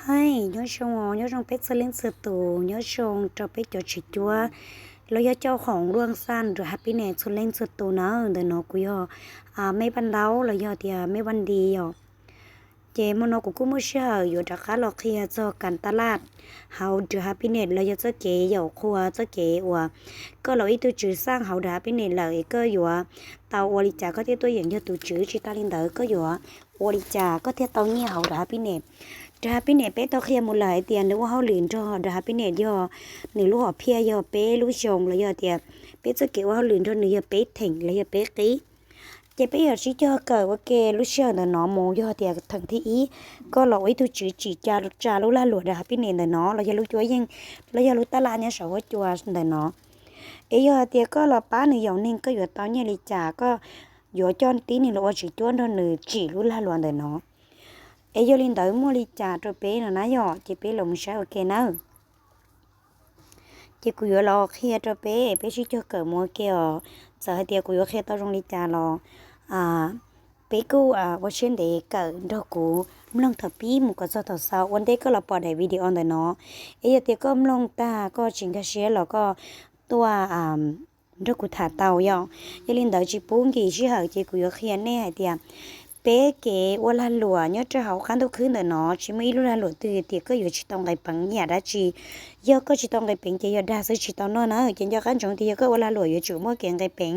Aib, nyob zoo, nyob zoo peb txhua leej txhua tus, nyob zoo rau peb cov tswv cuab los yog coj khoom luaj xaj rau Happiness txhua leej txhua tus na. Ntawm no kuv yog Meb Vaj Ntaub los yog tias Meb Vaj Nti yom. Ces hmo no kuv kuj muaj sij hawm yuav rov qab los qhia txog kas taj laj hauv rau Happiness los yog txoj kev yaum qhua, txoj kev uas koj los ib tug tswv xaj hauv rau Happiness lawm es koj yuav tau ua li cas koj thiaj tuaj yeem yog tus tswv, tsis tas li ntawd koj yuav ua li cas koj thiaj tau nyiaj hauv rau Happiness. Rau Happiness peb tau qhia mus lawm hais tias nws ua hauj lwm nrog rau Happiness yog nws lub hom phiaj yog peb lub xyoo los yog tias peb txoj kev ua hauj lwm nrog nws yog peb theem los yog peb qib. Ces peb yuav sib cog kawm ua ke lub sij hawm ntawm no mus, yog tias theem thib ib koj los ua ib tug tswv tsim tsa lub lag luam rau Happiness ntawm no los yog lub cuab yeej los yog lub taj laj nyob saum huab cua ntawm no. Es yog hais tias koj los pab nws yaum neeg koj yuav tau nyiaj li cas, koj yuav coj tib neeg los ua tswv cuab nrog nws tsim lub lag luam ntawm no. Es yog li ntawd muaj li cas rau peb no na yom, ces peb los mus saib ua ke nawb. Ces kuv yuav los qhia rau peb, peb sib cog kawm mus ua ke os. Txawm hais tias kuv yuav qhia tau zoo li cas los peb kuj ua siab ntev kawm nrog kuv mloog thaum pib mus kom txog thaum xaus ua ntej koj los pom daim video ntawm no. Es yog tias koj mloog tag koj tsis nkag siab los koj tuaj nrog kuv tham tau yom. Yog li ntawd tsis pub nkim sij hawm ces kuv yuav qhia nej hais tias peb kev ua lag luam nyob rau hauv qab ntuj khwb ntawm no tsis muaj ib lub lag luam twg tias koj yuav tsis tau nqis peev yam dab tsi. Yog koj tsis tau nqis peev ces yog dag xwb tsis tau noj na. Ces nco qab ntsoov tias yog koj ua lag luam yuav tsum muaj kev nqis peev,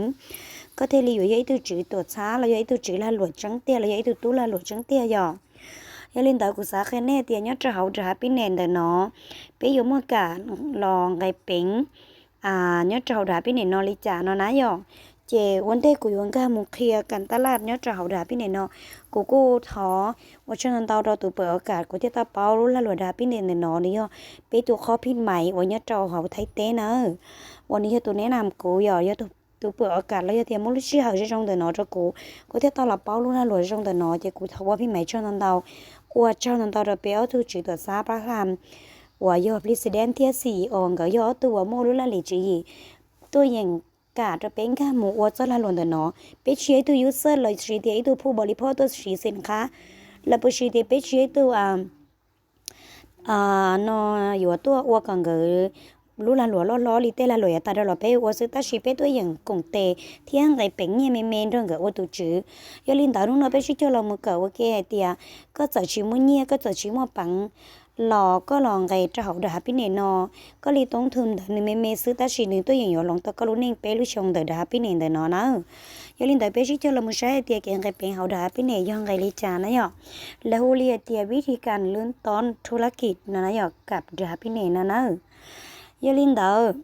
koj thiaj li yuav yog ib tug tswv tuam txhab los yog ib tug tswv lag luam tseeb tiag los yog ib tug tub lag luam tseeb tiag yom. Yog li ntawd kuv xav qhia nej tias nyob rau hauv rau Happiness ntawm no peb yuav muaj kam los nqis peev nyob rau hauv rau Happiness no li cas no na yom. Ces ua ntej kuv yuav nkag mus qhia kas taj laj nyob rau hauv rau Happiness no, kuv kuj thov ua tsaug ntau ntau rau tus pawm o kas kuv thiaj tau paub lub lag luam rau Happiness ntawm no, nws yog peb tus qhov phij mais uas nyob rau hauv Thaib teb na, uas nws yog tus neb nam kuv yom, yog tus pawm o kas los yog tias muaj lub sij hawm zoo zoo ntawm no rau kuv, kuv thiaj tau los paub lub lag luam zoo ntawm no. Ces kuv thov ua phij mais tsaug ntau ntau, ua tsaug ntau ntau rau peb ob tug tswv tuam txhab pab ham uas yog president thiab C E O, nkawd yog ob tug uas muaj lub laj lim tswv yim tuaj yeem kam rau peb nkag mus ua txoj lag luam ntawm no. Peb tsis yog ib tug user los sis tias ib tug phu npaus li phoj tuaj siv xeem qhab, los puas sis tias peb tsis yog ib tug no yuav tuaj ua kom nkawd lub lag luam loj hlob li tej lag luam yav tas rau los peb ua xwb, tab sis peb tuaj yeem koom tes thiab nqis peev nyiaj me me nrog nkawd ua tus tswv. Yog li ntawd hnub no peb sib cog los mus kawm ua ke hais tias koj txawm tsis muaj nyiaj, koj txawm tsis muaj peev los koj los nqis rau hauv rau Happiness no, koj li toob thu ntawd nws me me xwb tab sis nws tuaj yeem yuav hloov tau koj lub neej peb lub xyoo ntawm rau Happiness ntawm no na. Yog li ntawd peb sib cog los mus saib hais tias kev nqis peev hauv rau Happiness yog nqis li cas na yom. Lawv hu li hais tias vib thi kas lwb tob thu lab kis no na yom, kam rau Happiness no na. Yog li ntawd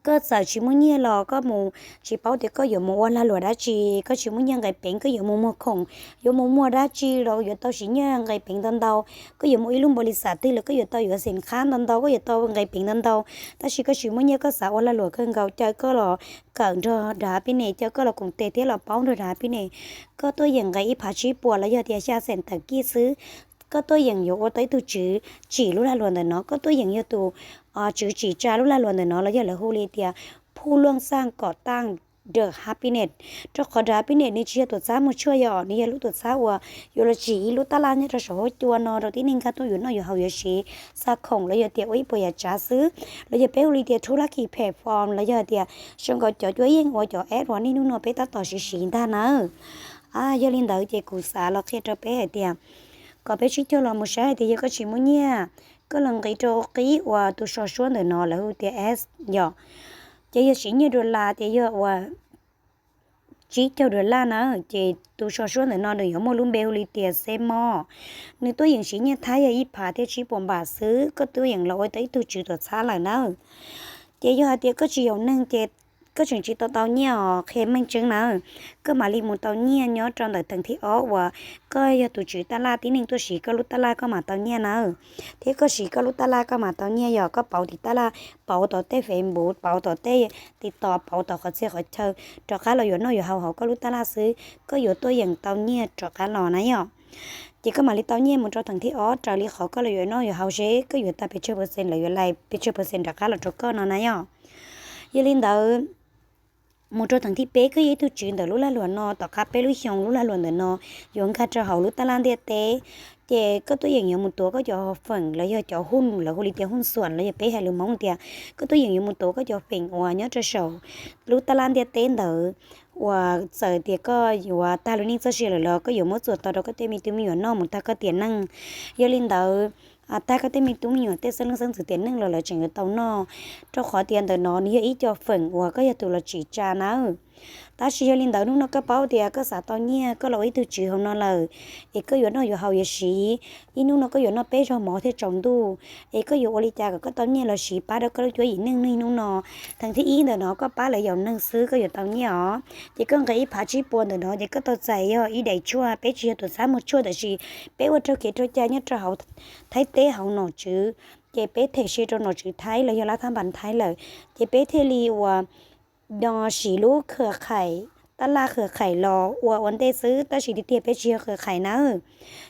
koj txawm tsis muaj nyiaj los koj mus tsis paub tias koj yuav mus ua lag luam dab tsi, koj tsis muaj nyiaj nqis peev, koj yuav mus muag khoom, yuav mus muag dab tsi los yuav tau siv nyiaj nqis peev ntau ntau, koj yuav mus ib lub npaus lis xas twg los koj yuav tau yuav xeem qhab ntau ntau, koj yuav tau nqis peev ntau ntau, tab sis koj tsis muaj nyiaj, koj xav ua lag luam kawg nkaus, caw koj los kawm nrog rau Happiness, caw koj los koom tes thiab los paub nrog rau Happiness, koj tuaj yeem nqis ib phav tsib puas los yog tias xya xeem tawm kij xwb, koj tuaj yeem yuav ua tau ib tug tswv tsim lub lag luam ntawm no, koj tuaj yeem yog tus tswv tsim tsa lub lag luam ntawm no los yog lawv hu li tias phu luaj xaj kom taj rau Happiness, rau qhov rau Happiness nws tsis yog tuam txhab muag tshuaj yom, nws yog lub tuam txhab uas yuav los tsim ib lub taj laj nyob rau saum huab cua no rau tib neeg nkag tuaj yuav noj yuav haus yuav siv, xa khoom los yog tias ua ib puas yam tsav xwb, los yog peb hu li tias thu lab kis platform los yog tias zoo nkaus cov cuab yeej uas cov app uas niaj hnub no peb tab tom siv siv ntag nawb. Yog li ntawd ces kuv xav los qhia rau peb hais tias kom peb sib cog los mus saib hais tias yog koj tsis muaj nyiaj, koj los nqis rau qib uas tus so suab ntawm no lawv hu tias ads yom, ces yog siv nyiaj dollar ces yog uas tsib caug dollar na, ces tus so suab ntawm no nws yuav muaj lub npe hu li tias Seb Mob, nws tuaj yeem siv nyiaj thab yog ib phav thiab tsib puas npam xwb, koj tuaj yeem los ua tau ib tug tswv tuam txhab lawm na. Ces yog hais tias koj tsis yaum neeg ces koj tseem tsis tau tau nyiaj os, qhia meej tseeb na, koj mam li mus tau nyiaj nyob rau ntawm theem thib ob uas koj yog tus tswv taj laj tib neeg tuaj siv koj lub taj laj koj mam tau nyiaj na, thiab koj siv koj lub taj laj koj mam tau nyiaj, yog koj pauv tim taj laj, pauv tom tej Facebook, pauv tom tej TikTok, pauv tom qhov txhia qhov chaw, rov qab los yuav noj yuav haus hauv koj lub taj laj xwb, koj yuav tuaj yeem tau nyiaj rov qab los na yom. Ces koj mam li tau nyiaj mus rau theem thib ob raws li qhov koj los yuav noj yuav haus seb koj yuav tag pes tsawg percent, lawv yuav laij pes tsawg percent rov qab los rau koj no na yom. Yog li ntawd mus rau theem thib peb, koj yog ib tug tswv ntawm lub lag luam no, tom qab peb lub xyoo lub lag luam ntawm no yuav nkag rau hauv lub taj laj ntiaj teb, ces koj tuaj yeem yuav mus tuav koj cov feem los yog cov huj, lawv hu li tias huj xuam los yog peb hais lus Hmoob tias koj tuaj yeem yuav mus tuav koj cov feem uas nyob rau saum lub taj laj ntiaj teb ntawd, uas txawm tias koj yuav tag lub neej txoj sia lawm los koj yuav muab txuas tau rau koj tej me tub me nyuam noj mus tag koj tiam neej. Yog li ntawd, tag koj tej me tub me nyuam tej xeeb leej xeeb ntxwv tiam neej los lawv tseem yuav tau noj, rau qhov tias ntawm no nws yog ib co feem uas koj yog tus los tsim tsa nawb. Tab sis yog li ntawd hnub no koj paub tias koj xav tau nyiaj koj los ua ib tug tswv hauv no lawm, es koj yuav noj yuav haus yuav siv, ib hnub no koj yuav noj peb zaug mov thiaj tsaus ntuj, es koj yuav ua li cas kom koj tau nyiaj los siv pab rau koj lub cuab yim neej niaj hnub no. Theem thib ib ntawm no koj pab lawv yaum neeg xwb koj yuav tau nyiaj os. Ces koj nqe ib phav tsib puas ntawm no ces koj tau txais yog ib daim tshuaj, peb tsis yog tuam txhab muag tshuaj tab sis peb ua raug kev raug cai nyob rau hauv Thaib teb hauv nom tswv, ces peb them sia rau nom tswv Thaib los yog lab thab npas Thaib lawm, ces peb thiaj li uas sim lub khwv qhais, taj laj khwv qhais los ua ua ntej xwb, tab sis tiag tiag peb tsis yog khwv qhais nawb.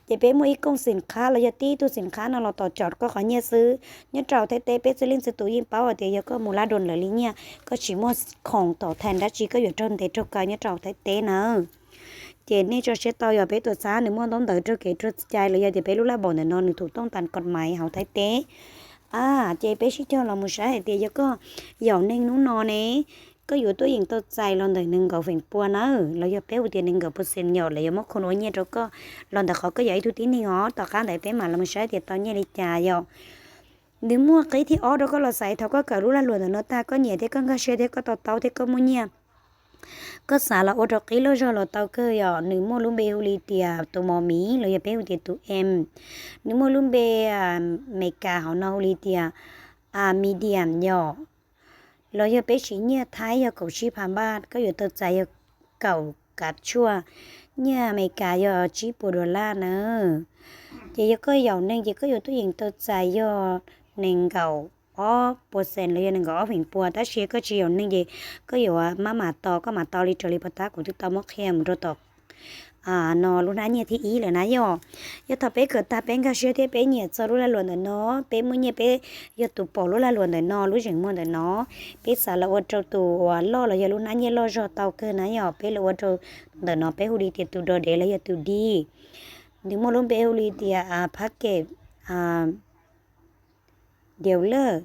Ces peb muaj ib kooj xim qhab los yog tib tug xim qhab no los tos tsom koj qhov nyiaj xwb. Nyob rau Thaib teb peb txhua leej txhua tus yeej paub hais tias yog koj mus lab doos lawv li nyiaj koj tsis muaj khoom tom tham dab tsi koj yuav raug ntes raug kaw nyob rau Thaib teb nawb. Ces nej tso siab tau, yog peb tuam txhab nws muaj ntaub ntawv raug kev raug cai los yog tias peb lub laj npaum ntawm no nws thum tooj tas kom maiv hauv Thaib teb. A, ces peb sib cog los mus saib hais tias yog koj yaum neeg hnub no ne, koj yuav tuaj yeem tau txais los ntawm nees nkaum feem pua nawb, los yog peb hu tias nees nkaum percent yom, lawv yuav muab khoom ua nyiaj rau koj los ntawm qhov koj yog ib tug tib neeg os. Tom qab ntawd peb mam los mus saib tias tau nyiaj li cas yom. Nws muaj qib thib ob rau koj los xaiv thaum koj kawm lub lag luam ntawm no tag, koj nyiam thiab koj nkag siab thiab koj to taub thiab koj muaj nyiaj, koj xav los ua rau qib loj zog los tau kawg yom. Nws muaj lub npe hu li tias tus mos miv los yog peb hu tias tus M. Nws muaj lub npe Meskas hauv no hu li tias medium yom. Los yog peb siv nyiaj Thaib yog kaum tsib phav npaj, koj yuav tau txais yog kaum kav tshuaj, nyiaj Amelikas yog tsib puas dollar na. Ces yog koj yaum neeg ces koj yuav tuaj yeem tau txais yog nees nkaum ob percent los yog nees nkaum ob feem pua, tab sis koj tsis yaum neeg ces koj yuav maj mam tos, koj mam tos li raws li pov thab kuv twb tau muab qhia mus rau tom no lub hnab nyiaj thib ib lawm na yom. Yog thaum peb kawm tag peb nkag siab thiab peb nyiam txog lub lag luam ntawm no, peb muaj nyiaj peb yog tus pom lub lag luam ntawm no lub zeem muag ntawm no, peb xav los ua rau tus uas loj los yog lub hnab nyiaj loj zog tau kawg na yom, peb los ua rau ntawm no peb hu li tias tus do dev los yog tus D. Nws muaj lub npe hu li tias phab kem dealer,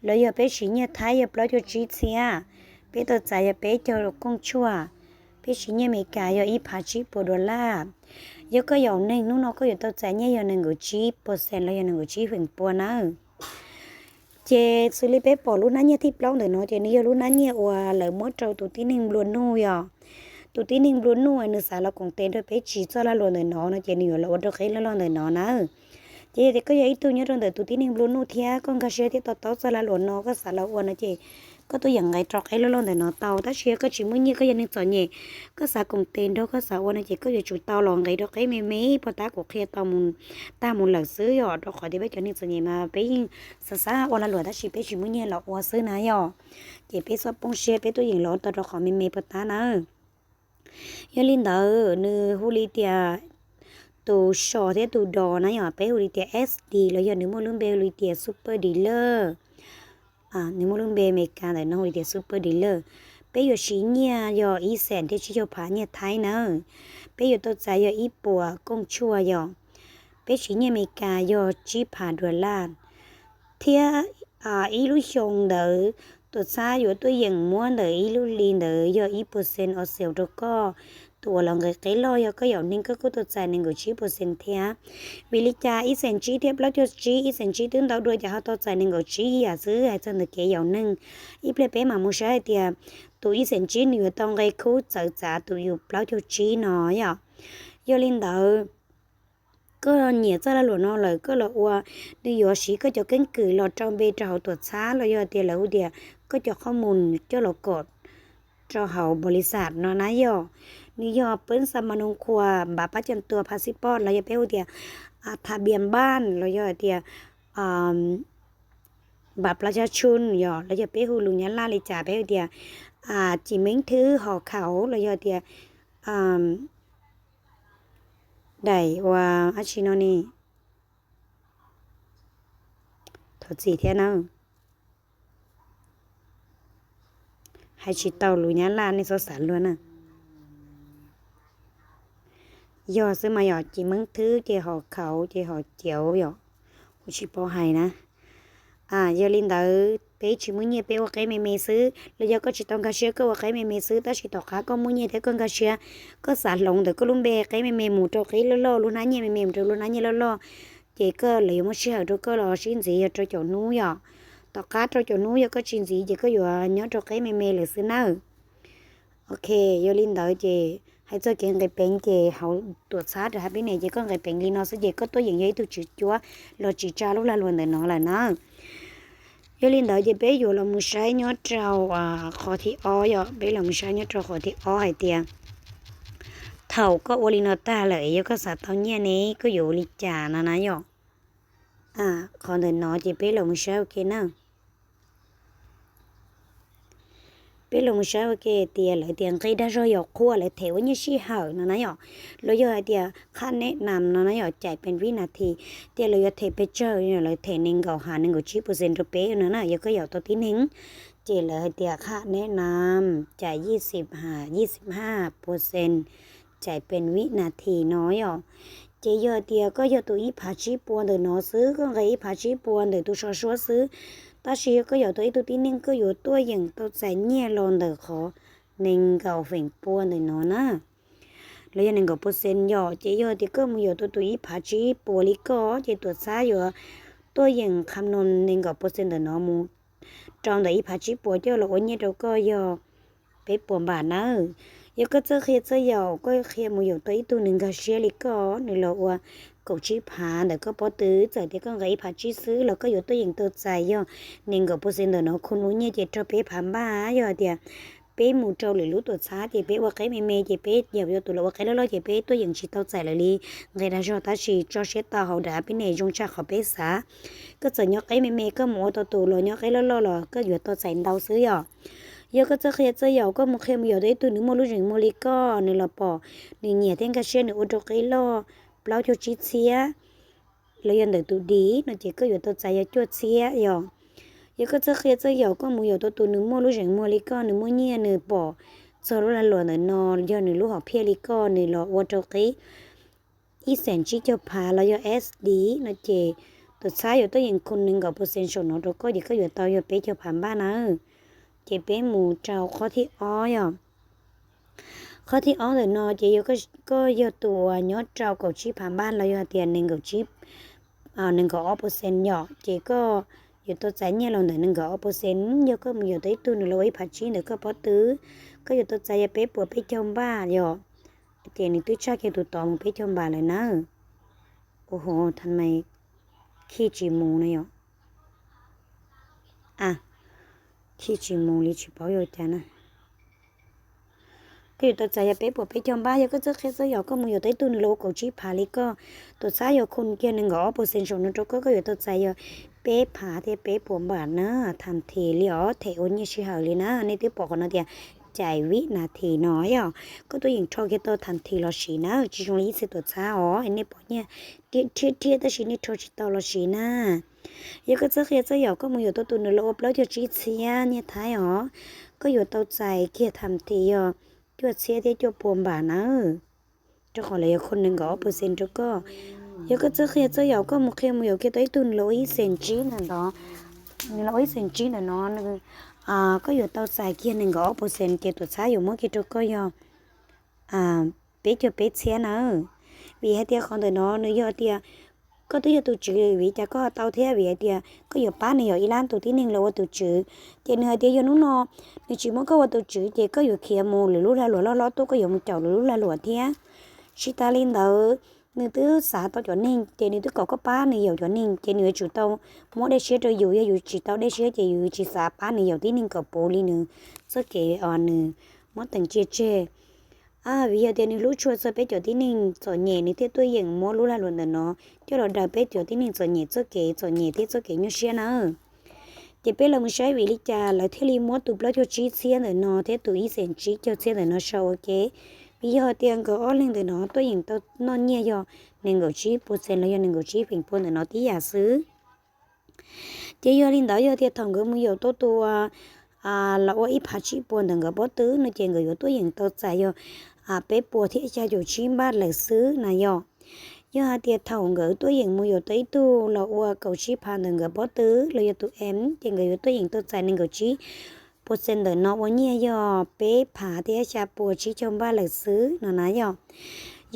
los yog peb siv nyiaj Thaib yog plaub caug tsib txhiab, peb tau txais yog peb caug kooj tshuaj, peb siv nyiaj Amelikas yog ib phav tsib puas dollar. Yog koj yaum neeg hnub no koj yuav tau txais nyiaj yog nees nkaum tsib percent los yog nees nkaum tsib feem pua nawb. Ces xws li peb pom lub hnab nyiaj thib plaub ntawm no ces nws yog lub hnab nyiaj uas lawv muab rau tus tib neeg nplua nuj yom. Tus tib neeg nplua nuj nws xav los koom tes nrog peb tsim txoj lag luam ntawm no no ces nws yuav los ua rau qib loj loj ntawm no na. Ces yog tias koj yog ib tug nyob rau ntawm tus tib neeg nplua nuj thiab koj nkag siab thiab to taub txoj lag luam no koj xav los ua no ces koj tuaj yeem nqe rau qib loj loj ntawm no tau. Tab sis yog koj tsis muaj nyiaj koj yog neeg txom nyem, koj xav koom tes nrog koj xav ua no ces koj yuav tsum tau los nqe rau qib me me pov thab kuv qhia tau tag mus lawm xwb yom, rau qhov tias peb cov neeg txom nyem mas peb yeej xav xav ua lag luam tab sis peb tsis muaj nyiaj los ua xwb na yom. Ces peb txhob poob siab, peb tuaj yeem los ua tau rau qhov me me pov thab na. Yog li ntawd nws hu li tias tus so thiab tus do na yom, peb hu li tias S D los yog nws muaj lub npe hu li tias super dealer. Nws muaj lub npe Amelikas ntawm no hu li tias super dealer. Peb yuav siv nyiaj yog ib xees thiab tsib caug phav nyiaj Thaib na. Peb yuav tau txais yog ib puas kooj tshuaj yom. Peb siv nyiaj Amelikas yog tsib phav dollar thiab ib lub xyoo ntawd tuam txhab yuav tuaj yeem muab ntawm ib lub hli ntawd yog ib percent o xees rau koj. Tus uas los nqe qib loj yog koj yaum neeg koj kuj tau txais nees nkaum tsib percent thiab. Vim li cas ib xees tsib thiab plaub caug tsib, ib xees tsib twb ntau dua cas ho tau txais nees nkaum tsib yam xwb? Hais txog ntawm kev yaum neeg, ib pliag peb mam mus saib hais tias tus ib xees tsib nws yuav tau nqe khub txawv txav tus yus plaub caug tsib no yom. Yog li ntawd, koj nyiam txoj lag luam no lawm koj los ua, nws yuav siv koj cov keeb kwm los rau npe rau hauv tuam txhab los yog tias lawv hu tias koj cov qhov mus coj los kom rau hauv npaum li xam no na yom. Nws yog peb xa ma noo khua, npav pab cam tua, phas xib poj los yog peb hu tias tha biam npaj los yog hais tias npav plaub cab tshun yom, los yog peb hu lus Nyab Laj li cas peb hu tias cim meeb thwb hos khaus los yog tias daim ua dab tsi no ne, thov txim thiab na. Hais tsis tau lus Nyab Laj nej txhob xav luag na. Yog xwb mas yom, ces meeb thwb ces hom khaum ces hom cauv yom, kuv tsis paub hais na. Yog li ntawd peb tsis muaj nyiaj peb ua qeb me me xwb, los yog koj tsis tau nkag siab koj ua qeb me me xwb, tab sis tom qab koj muaj nyiaj thiab koj nkag siab, koj xav hloov ntawm koj lub npe qeb me me mus rau qeb loj loj, lub hnab nyiaj me me mus rau lub hnab nyiaj loj loj, ces koj lawv yuav muab sij hawm rau koj los sib ntxiv yog rau caum hnub yom. Tom qab rau caum hnub yog koj tsis ntxiv ces koj yuav nyob rau qeb me me lawm xwb nawb. Ok, yog li ntawd ces hais txog kev nqis peev ces hauv tuam txhab rau happiness ces koj nqis peev li no xwb ces koj tuaj yeem yog ib tug tswv cuab los tswv tsa lub lag luam ntawm no lawm na. Yog li ntawd ces peb yuav los mus saib nyob rau qhov thib ob yom, peb los mus saib nyob rau qhov thib ob hais tias thaum koj ua li no tag lawm es yog koj xav tau nyiaj ne koj yuav ua li cas no na yom. Qhov ntawm no ces peb los mus saib ua ke na. Peb los mus saib ua ke tias lawv tias nqi dag zog yog qhuaj lawv them ua nyiaj sij hawm no na yom, los yog hais tias khaj neb nam no na yom, cais pes vib nas this, tias lawv yuav them pes tsawg, lawv them nees nkaum ha nees nkaum tsib percent rau peb no na, yog koj yaum tau tib neeg, ces lawv hais tias khaj neb nam cais yib xib ha, yib xib ha percent, cais pes vib nas this no yom. Ces yog tias koj yog tus ib phav tsib puas ntawm no xwb, koj nqis ib phav tsib puas ntawm tus so suab xwb, tab sis yog koj yaum tau ib tug tib neeg koj yuav tuaj yeem tau txais nyiaj los ntawm qhov nees nkaum feem pua ntawm no na, los yog nees nkaum percent yom. Ces yog tias koj mus yaum tau tus ib phav tsib puas li koj ces tuam txhab yuav tuaj yeem qham no nees nkaum percent ntawm no mus rau ntawm ib phav tsib puas coj los ua nyiaj rau koj yog peb puas npam nawb. Yog koj txawj qhia txawj yaum, koj qhia mus yaum tau ib tug nws nkag siab li koj, nws los ua kaum tsib phav ntawm koj pob tw, txawm tias koj nqis ib phav tsib xwb los koj yuav tuaj yeem tau txais yog nees nkaum percent ntawm no khu ua nyiaj ces raug peb phav npaj. Yog hais tias peb mus rau lwm lub tuam txhab ces peb ua qeb me me ces peb yaum yuav tus los ua qeb loj loj ces peb tuaj yeem tsis tau txais lawv li nqi dag zog, tab sis tso siab tau hauv daim happiness zoo tshaj qhov peb xav. Koj txawm nyob qeb me me koj mus ua tau tus los nyob qeb loj loj los koj yuav tau txais ntau xwb yom. Yog koj txawj qhia txawj yaum, koj mus qhia mus yaum tau ib tug nws muaj lub zeem muag li koj, nws los pom nws nyiam thiab nkag siab nws ua rau qeb loj plaub caug tsib txhiab los yog ntawm tus dim no ces koj yuav tau txais yog cuaj txhiab yom. Yog koj txawj qhia txawj yaum, koj mus yaum tau tus nws muaj lub zeem muag li koj, nws muaj nyiaj, nws pom txog lub lag luam ntawm no yog nws lub hom phiaj li koj, nws los ua rau qeb ib xeem tsib caug phav los yog S D no ces tuam txhab yuav tuaj yeem khu nees nkaum percent saum no rau koj ces koj yuav tau yog peb caug phav npaj na. Ces peb mus rau qhov thib ob yom. Qhov thib ob ntawm no ces yog koj yog tus uas nyob rau kaum tsib phav npaj los yog hais tias nees nkaum tsib, nees nkaum ob percent yom, ces koj yuav tau txais nyiaj los ntawm nees nkaum ob percent. Yog koj mus yaum tau ib tug nws los ua ib phav tsib ntawm koj pob tw, koj yuav tau txais yog peb puas peb caug npaj yom. Ces nws twb tshaj kiag tus tod mus peb caug npaj lawm na. Ua ho tha mas khij tsis mus no yom. A, khij tsis mus li tsis paub yuav cas na. Koj yuav tau txais yog peb puas peb caug npaj. Yog koj txawj qhia txawj yaum, koj mus yaum tau ib tug nws los ua kaum tsib phav li koj, tuam txhab yuav khu kiag nees nkaum ob percent saum no rau koj, koj yuav tau txais yog peb phav thiab peb puas npaj na. Tham this li os, them ua nyiaj sij hawm li na. Nej twb pom qhov no tias cais vib nas this no yom, koj tuaj yeem rho kiag tau tham this los siv na, tsis zoo li ib txhia tuam txhab os, nej pom nyiaj rhiab rhiab tab sis nej rho tsis tau los siv na. Yog koj txawj qhia txawj yaum, koj mus yaum tau tus nws los ua plaub caug tsib txhiab nyiaj Thaib os, koj yuav tau txais kiag tham this yog cuaj txhiab thiab cuaj puas npaj na, rau qhov lawv yuav khu nees nkaum ob percent rau koj. Yog koj txawj qhia txawj yaum, koj mus qhia mus yaum kiag tau ib tug nws los ua ib xeem tsib ntawm no, nws los ua ib xeem tsib ntawm no, koj yuav tau txais kiag nees nkaum ob percent ces tuam txhab yuav muab kiag rau koj yog peb caug peb txhiab na. Vim hais tias qhov ntawm no nws yog tias koj twb yog tus tswv, vim cas koj ho tau thiab? Vim hais tias koj yuav pab nws yaum ib lab tus tib neeg los ua tus tswv, ces nws hais tias yog hnub no nws tsis muab koj ua tus tswv ces koj yuav khiav mus lwm lub lag luam loj hlob tuaj, koj yuav mus caum lwm lub lag luam thiab. Tsis tas li ntawd, nws twb xav tau cov neeg ces nws twb kom koj pab nws yaum cov neeg ces nws yuav tsum tau muab dej siab rau yus, yog yus tsis tau dej siab ces yus tsis xav pab nws yaum tib neeg kom puv li nws txoj kev nws muab teem cia tseg. Vim yog tias nws hlub tshua txog peb cov tib neeg txom nyem nws thiaj tuaj yeem muab lub lag luam ntawm no coj los daws peb cov tib neeg txom nyem txoj kev txom nyem thiab txoj kev nyuaj siab na. Ces peb los mus saib vim li cas lawv thiaj li muab tus plaub caug tsib txhiab ntawm no thiab tus ib xeem tsib caug txhiab ntawm no sau ua ke. Vim yog tias nkawd ob leeg ntawm no tuaj yeem tau noj nyiaj yog nees nkaum tsib percent los yog nees nkaum tsib feem pua ntawm no tib yam xwb. Ces yog li ntawd yog tias thaum nkawd mus yaum tau tus los ua ib phav tsib puas ntawm nkawd pob tw no ces nkawd yuav tuaj yeem tau txais yog peb puas thiab xya caum tsib npaj lawm xwb na yom. Yog hais tias thaum nkawd tuaj yeem mus yuav tau ib tug los ua kaum tsib phav ntawm nkawd pob tw los yog tus M ces nkawd yuav tuaj yeem tau txais nees nkaum tsib puas xees ntawm no ua nyiaj yog peb phav thiab xya puas tsib caug npaj lawm xwb no na yom.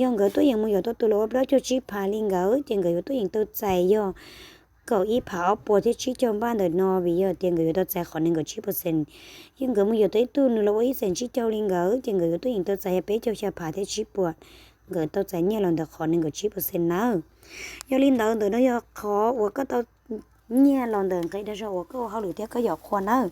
Yog nkawd tuaj yeem mus yuav tau tus los ua plaub caug tsib phav li nkawd ces nkawd yuav tuaj yeem tau txais yog kaum ib phav ob puas thiab tsib caug npaj ntawm no vim yog tias nkawd yuav tau txais qhov nees nkaum tsib puas xees. Yog nkawd mus yuav tau ib tug nws los ua ib xees tsib caug li nkawd ces nkawd yuav tuaj yeem tau txais yog peb caug xya phav thiab tsib puas, nkawd tau txais nyiaj los ntawm qhov nees nkaum tsib puas xees nawb. Yog li ntawd ntawm no yog qhov uas koj tau nyiaj los ntawm nqe dag zog uas koj ua hauj lwm thiab koj yaum qhua nawb.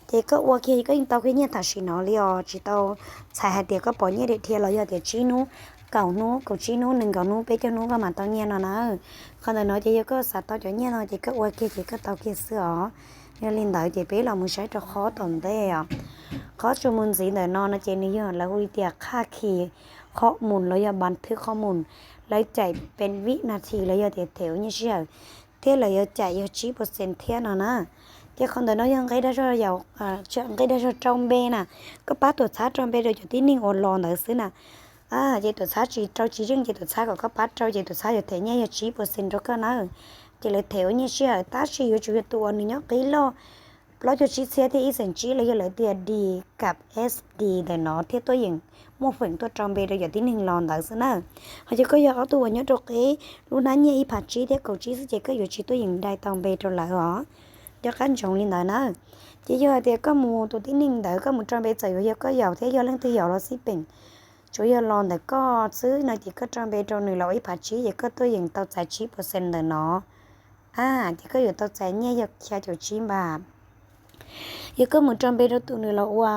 Ces koj ua kiag koj yeej tau kiag nyiaj tam sim no li os, tsis tau txhais hais tias koj pom nyiaj dhia dhia los yog tias tsib hnub, kaum hnub, kaum tsib hnub, nees nkaum hnub, peb caug hnub koj mam tau nyiaj no na. Qhov ntawm no ces yog koj xav tau cov nyiaj no ces koj ua kiag ces koj tau kiag xwb os. Yog li ntawd ces peb los mus saib rau qhov tom ntej os. Qhov tsuas mus ntxiv ntawm no no ces nws yog lawv hu li tias qhaj khi qhob mus los yog npas thwb qhob mus, lawv cais pes vib nas this los yog tias them ua nyiaj sij hawm, thiab lawv yuav cais yog tsib puas xees thiab no na. Ces qhov ntawm no yog nqe dag zog, nqe dag zog rau npe na, koj pab tuam txhab rau npe rau cov tib neeg uas los ntawd xwb na. Ces tuam txhab tsis rau tsis zeej ces tuam txhab kom koj pab rau ces tuam txhab yuav them nyiaj yog tsib puas xees rau koj nawb. Ces lawv them ua nyiaj sij hawm tab sis yuav tsum yog tus uas nws nyob qib loj plaub caug tsib txhiab thiab ib xees tsib los yog lawv tias D kam SD ntawm no thiab tuaj yeem muaj feem tuaj rau npe rau cov tib neeg los ntawd xwb na. Ho ces koj yog ob tug uas nyob rau qib lub hnab nyiaj ib phav tsib thiab kaum tsib xwb ces koj yuav tsis tuaj yeem dai tau npe rau lawv os. Nco qab ntsoov li ntawd na. Ces yog hais tias koj mus tus tib neeg ntawd koj mus rau npe txawm yuav yog koj yaum thiab yog leej twg yaum los xij peem, tsuav yog los ntawm koj xwb no ces koj rau npe rau nws los ua ib phav tsib ces koj tuaj yeem tau txais tsib puas xees ntawm no. Ces koj yuav tau txais nyiaj yog xya caum tsib npaj. Yog koj mus rau npe rau tus nws los ua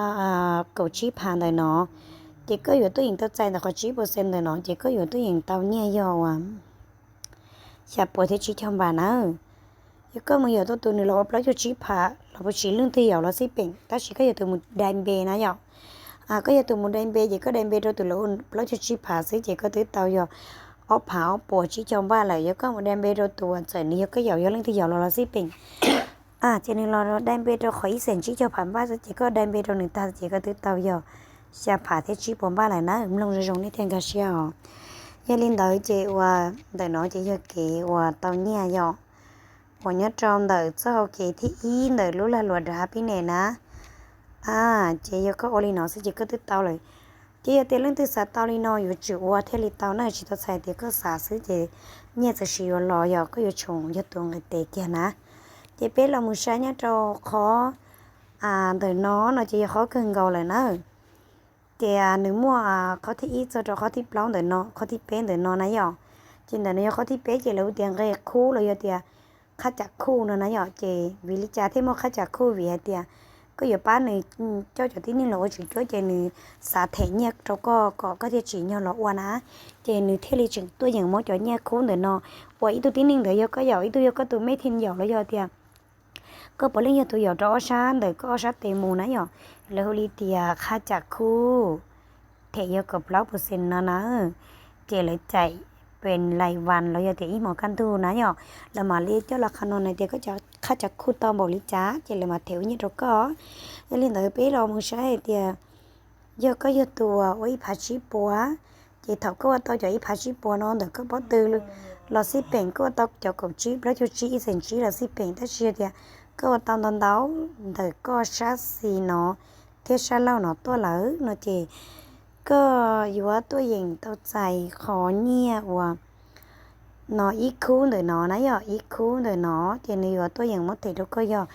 kaum tsib phav ntawm no, ces koj yuav tuaj yeem tau txais ntawm qhov tsib puas xees ntawm no ces koj yuav tuaj yeem tau nyiaj yog uas xya puas thiab tsib caug npaj nawb. Yog koj mus yaum tau tus nws los ua plaub caug tsib phav los puas tsis leej twg yaum los xij peem tab sis koj yog tus mus dai npe na yom. Koj yog tus mus dai npe ces koj dai npe rau tus los ua plaub caug tsib phav xwb ces koj twb tau yog ob phav ob puas tsib caug npaj lawm. Yog koj mus dai npe rau tus uas txawm nws yog koj yaum yog leej twg yaum los los xij peem, ces nws los dai npe rau qhov ib xees tsib caug phav npaj xwb ces koj dai npe rau nws tag ces koj twb tau yog xya phav thiab tsib puas npaj lawm na. Mloog zoo zoo nej thiaj nkag siab os. Yog li ntawd ces uas ntawm no ces yog kev uas tau nyiaj yom, uas nyob rau ntawm txoj hau kev thib ib ntawm lub lag luam rov hab pib nes na. Ces yog koj ua li no xwb ces koj twb tau lawm. Ces yog tias leej twg xav tau li no yuav tsum ua thiaj li tau na, tsis tau txhais tias koj xav xwb ces nyiaj txawm sis yuav los, yog koj yuav tsum yog tus nqis tes kiag na. Ces peb los mus saib nyob rau qhov ntawm no no ces yog qhov kawg nkaus lawm na. Ces nws muaj qhov thib ib txog rau qhov thib plaub ntawm no, qhov thib peb ntawm no na yom. Ces ntawm no yog qhov thib peb ces lawv hu tias nqe khuj los yog tias qhab cam khuj no na yom. Ces vim li cas thiaj muaj qhab cam khuj? Vim hais tias koj yuav pab nws coj cov tib neeg los ua tswv cuab ces nws xav them nyiaj rau koj kom koj thiaj tsim nyog los ua na. Ces nws thiaj li tseem tuaj yeem muab cov nyiaj khuj ntawm no uas ib tug tib neeg ntawd yog koj yaum, ib tug yog koj tus mej thij yaum los yog tias koj puav leej yog tus yaum rau ob sab ntawm koj ob sab tes mus na yom. Lawv hu li tias qhab cam khuj them yog kaum plaub puas xees no na. Ces lawv cais pes lais vas los yog tias ib hmos kaj ntug na yom. Lawv mam li coj los qhov no na tias koj qhab cam khuj tau npaum li cas ces lawv mam them ua nyiaj rau koj. Yog li ntawd peb los mus saib hais tias yog koj yog tus uas ua ib phav tsib puas, ces thaum koj ua tau cov ib phav tsib puas no ntawm koj pob tw los xij peem, koj ua tau cov kaum tsib, plaub caug tsib, ib xees tsib los xij peem, tab sis yog tias koj ua tau ntau ntau ntawm koj sab xis no thiab sab laug no tuaj lawm no ces koj yuav tuaj yeem tau txais qhov nyiaj uas no ib khub ntawm no na yom. Ib khub ntawm no ces nws yuav tuaj yeem muab them rau koj yog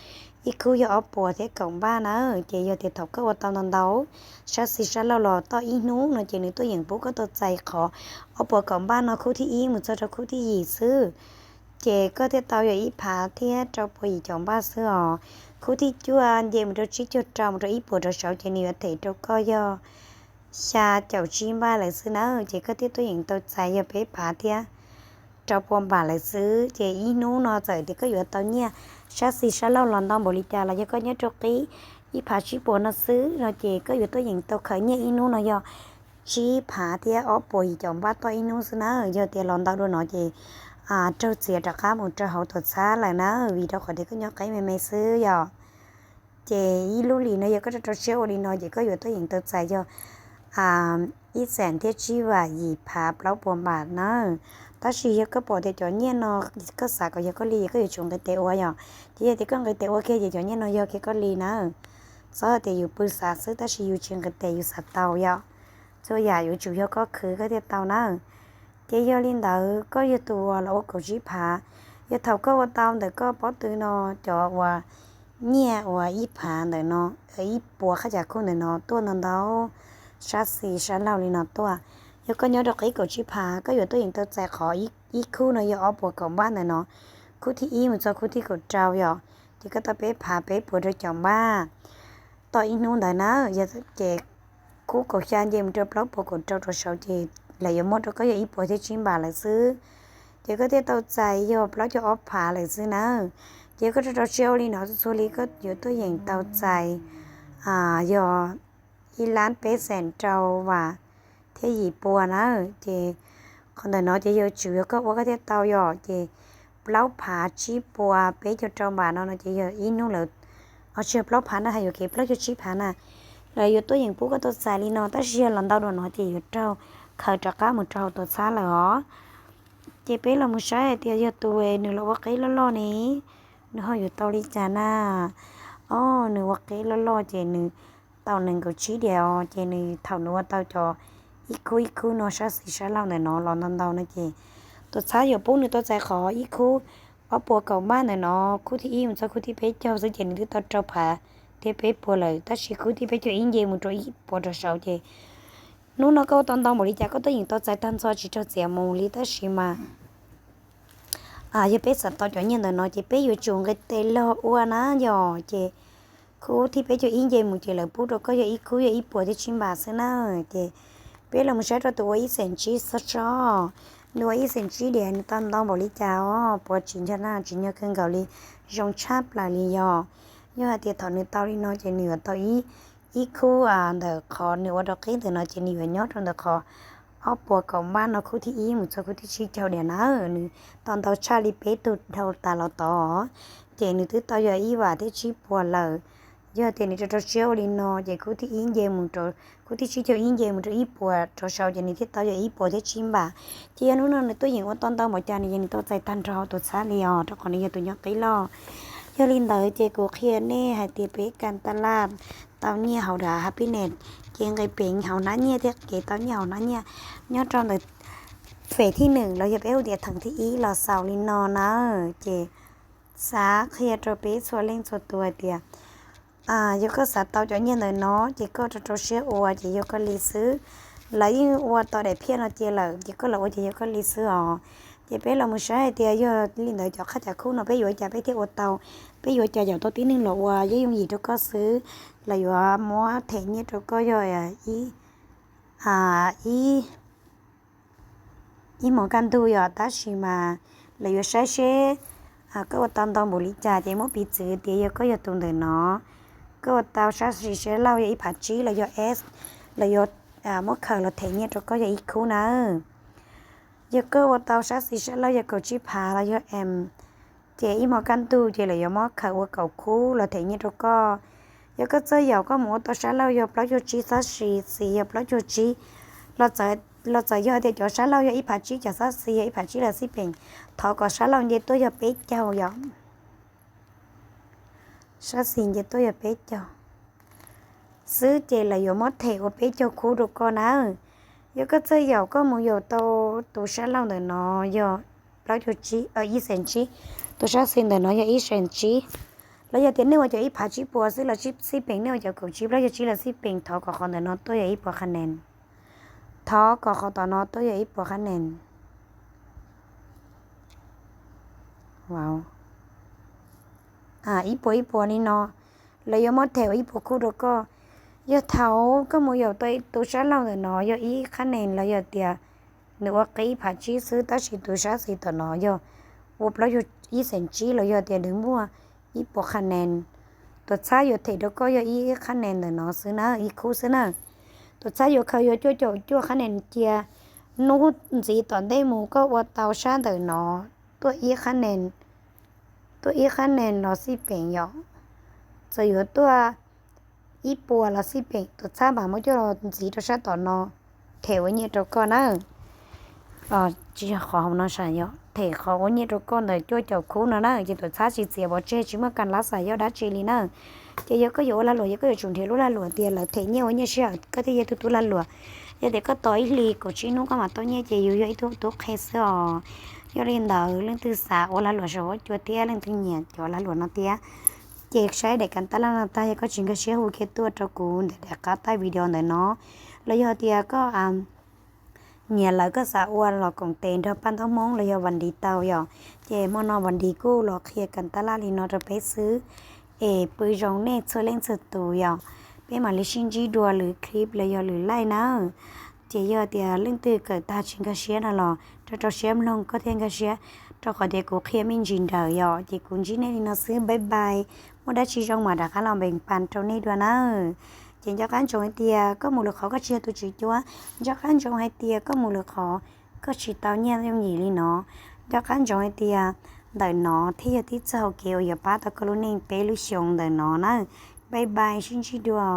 ib khub yog ob puas thiab kaum npaj na. Ces yog tias thaum koj ua tau ntau ntau sab xis sab laug los toj ib hnub no ces nws tuaj yeem pub koj tau txais qhov ob puas kaum npaj no khub thib ib mus txog rau khub thib yim xwb. Ces koj thiaj tau yog ib phav thiab rau puas yim caum npaj xwb os. Khub thib cuaj nce mus rau tsib caug rau mus rau ib puas rau saud ces nws yuav them rau koj yog xya caum tsib npaj lawm xwb na. Ces koj thiaj tuaj yeem tau txais yog peb phav thiab rau puas npaj lawm xwb. Ces ib hnub no txawm tias koj yuav tau nyiaj sab xis sab laug los ntau npaum li cas los yog koj nyob rau qib ib phav tsib puas no xwb no ces koj yuav tuaj yeem tau khaws nyiaj ib hnub no yog tsib phav thiab ob puas yim caum npaj toj ib hnub xwb na. Yog tias los ntau dua no ces raug txiav rov qab mus rau hauv tuam txhab lawm na, vim rau qhov tias koj nyob qib me me xwb yom. Ces ib lub li no yog koj rau rau siab ua li no ces koj yuav tuaj yeem tau txais yog ib xees thiab tsib vam yim phav plaub puas npam na. Tab sis yog koj pom tias cov nyiaj no koj xav kom yog koj li, koj yuav tsum nqis tes ua yom. Ces yog tias koj nqis tes ua kiag ces cov nyiaj no yog kiag koj li na. Txhob hais tias yus pw xav xwb tab sis yus tsis nqis tes yus xav tau yom. Txhua yam yuav tsum yog koj khwv koj thiaj tau na. Ces yog li ntawd koj yog tus uas los ua kaum tsib phav, yog thaum koj ua tau ntawm koj pob tw no cov uas nyiaj uas ib phav ntawm no, ib puas qhab cav khub ntawm no tuaj ntau ntau sab xis sab laug li no tuaj. Yog koj nyob rau qib kaum tsib phav koj yuav tuaj yeem tau txais qhov ib khub no yog ob puas kaum npab ntawm no, khub thib ib mus txog khub thib kaum rau yom. Ces koj tau peb phav peb puas rau caum npab tau ib hnub ntawd na. Yog ces khub kaum xya nce mus rau plaub puas kaum rau rau saud ces lawv yuav muab rau koj yog ib puas thiab tsib npam lawm xwb. Ces koj thiaj tau txais yog plaub caug ob phav lawm xwb na. Ces koj rau rau siab ua li no txhua txhua li koj yuav tuaj yeem tau txais yog ib lab peb xees rau vam thiab yim puas na. Ces qhov ntawm no ces yuav tsum yog koj ua koj thiaj tau yom. Ces plaub phav tsib puas peb caug rau npam no no ces yog ib hnub lawm, tsis yog plaub phav na, hais yuam kev plaub caug tsib phav na, lawv yuav tuaj yeem pub koj tau txais li no. Tab sis yog los ntau dua no ces yuav raug khaws rov qab mus rau hauv tuam txhab lawm os. Ces peb los mus saib hais tias yog tus nws los ua qib loj loj ne, nws ho yuav tau li cas na. Os, nws ua qib loj loj ces nws tau nees nkaum tsib diam os. Ces nws thaum nws ua tau cov ib khub ib khub no sab xis sab laug ntawm no los ntau ntau no ces tuam txhab yuav pub nws tau txais qhov ib khub ob puas kaum npab ntawm no, khub thib ib mus txog khub thib peb caug xwb ces nws twb tau rau phav thiab peb puas lawm. Tab sis khub thib peb caug ib nce mus rau ib puas rau saud ces hnub no koj ua tau ntau npaum li cas koj tuaj yeem tau txais tag nrho tsis raug txiav mus li. Tab sis mas yog peb xav tau cov nyiaj ntawm no ces peb yuav tsum nqis tes los ua na yom. Ces khub thib peb caug ib nce mus ces lawv pub rau koj yog ib khub yog ib puas thiab tsib npam xwb na. Ces peb los mus saib rau tus ua ib xees tsib txhob tso, nws ua ib xees tsib diam nws tau ntau npaum li cas os, puas tsis ntshai na, tsis ntshai kawg nkaus li, zoo tshaj plaws li yog. Yog hais tias thaum nws tau li no ces nws yuav tau ib khub ntawm qhov nws ua rau qib ntawm no ces nws yuav nyob rau ntawm qhov ob puas kaum npab no khub thib ib mus txog khub thib tsib caug diam na. Nws tau ntau tshaj li peb tug dhau tas los tod, ces nws twb tau yog ib vam thiab tsib puas lawm. Yog tias nws rau rau siab ua li no ces khub thib ib nce mus rau, khub thib tsib caug ib nce mus rau ib puas rau saud ces nws thiaj tau yog ib puas thiab tsib npam. Ces yog hnub no nws tuaj yeem ua tau ntau npaum cas nws yeej nws tau txais tag nrho tuam txhab li os, rau qhov nws yog tus nyob qib loj. Yog li ntawd ces kuv qhia nej hais tias peb kas tas laj tau nyiaj hauv dav Happiness, kev nqis peev hauv hnab nyiaj thiab kev tau nyiaj hauv hnab nyiaj nyob rau ntawm fem thib nees los yog peb hu tias theem thib ib los xaus li no na. Ces xav qhia rau peb txhua leej txhua tus hais tias yog koj xav tau cov nyiaj ntawm no ces koj rau rau siab ua ces yog koj li xwb. Lawv yeej ua tau daim phiaj no cia lawm ces koj los ua ces yog koj li xwb os. Ces peb los mus saib hais tias yog li ntawd cov qhab cav khub no peb yuav ua cas peb thiaj ua tau. Peb yuav ua cas yaum tau tib neeg los ua yeeb yooj yim rau koj xwb. Lawv yuav muab them nyiaj rau koj yog ib ib ib hmos kaj ntug yom. Tab sis mas lawv yuav saib seb koj ua tau ntau npaum li cas ces muab piv txwv tias yog koj yog tus ntawm no, koj ua tau sab xis sab laug yog ib phav tsib los yog S, lawv yuav muab khaws los them nyiaj rau koj yog ib khub na. Yog koj ua tau sab xis sab laug yog kaum tsib phav los yog M, ces ib hmos kaj ntug ces lawv yuav muab khaws ua kaum khub los them nyiaj rau koj. Yog koj txawj yaum koj mus ua tau sab laug yog plaub caug tsib sab xis, xis yog plaub caug tsib, los txawm yog tias cov sab laug yog ib phav tsib, cov sab xis yog ib phav tsib los xij peem, thov kom sab laug nce tuaj yog peb caug yom. Sab xis nce tuaj yog peb caug xwb ces lawv yuav muab them ua peb caug khub rau koj na. Yog koj txawj yaum koj mus yaum tau tus sab laug ntawm no yog plaub caug tsib, ib xees tsib, tus sab xis ntawm no yog ib xees tsib, los yog tias nej ua cov ib phav tsib puas xwb los xij peem, nej ua cov kaum tsib plaub caug tsib los xij peem, thov kom qhov ntawm no tuaj yog ib puas qha nees. Thov kom qhov tom no tuaj yog ib puas qha nees. Ib puas ib puas li no, lawv yuav muab them ua ib puas khub rau koj. Yog thaum koj mus yaum tau tus sab laug ntawm no yog ib qha nees los yog tias nws ua qib ib phav tsib xwb tab sis tus sab xis tom no yog ua plaub caug ib xees tsib los yog tias nws muaj ib puas qha nees, tuam txhab yuav them rau koj yog ib qha nees ntawm no xwb na, ib khub xwb na. Tuam txhab yuav khaws yog cuaj caum cuaj qha nees cia. Hnub ntxiv tom ntej mus koj ua tau sab ntawm no tuaj ib qha nees, tuaj ib qha nees los xij peem yom. Txawm yuav tuaj ib puas los xij peem, tuam txhab mam muab coj los ntxiv rau sab tom no, them ua nyiaj rau koj na. Tsis yog qhov hauv no, them qhov ua nyiaj rau koj ntawm cuaj caum khub no na, ces tuam txhab tsis txiav pov tseg, tsis muaj kas lab xas yoj dab tsi li na. Ces yog koj yuav ua lag luam, yog koj yuav tsum nrhiav lub lag luam tias lawv them nyiaj ua nyiaj sij hawm koj thiaj yog tus tub lag luam. Yog tias koj tos ib hlis kaum tsib hnub koj mam tau nyiaj ces yus yog ib tug tub qhe xwb os. Yog li ntawd leej twg xav ua lag luam saum huab cua thiab leej twg nyiam cov lag luam no thiab, ces saib daim kas tas laj no tag, yog koj tsis nkag siab hu kiag tuaj rau kuv ntawm daim qab taij video ntawm no, los yog tias koj nyiam lawv koj xav ua los koom tes nrog paj ntaub hmoob los yog vas ntiv tau yom. Ces hmo no vas ntiv kuj los qhia kas tas laj li no rau peb xwb, es pw zoo nej txhua leej txhua tus yom. Peb mam li sib ntsib dua lwm clip los yog lwm live na. Ces yog tias leej twg kawm tag tsis nkag siab no los rau rau siab mloog koj thiaj nkag siab, rau qhov tias kuv qhia me ntsis nrawm yom. Ces kuv ntsib nej li no xwb, bye bye. Muaj dab tsi zoo mas rov qab los npees pas rau nej dua nawb. Ces nco qab ntsoov hais tias koj mus lwm qhov koj tsis yog tus tswv cuab, nco qab ntsoov hais tias koj mus lwm qhov koj tsis tau nyiaj yooj yim li no. Nco qab ntsoov hais tias ntawm no thiaj yog tib txoj hau kev uas yuav pab tau koj lub neej peb lub xyoo ntawm no na. Bye bye, sib ntsib dua.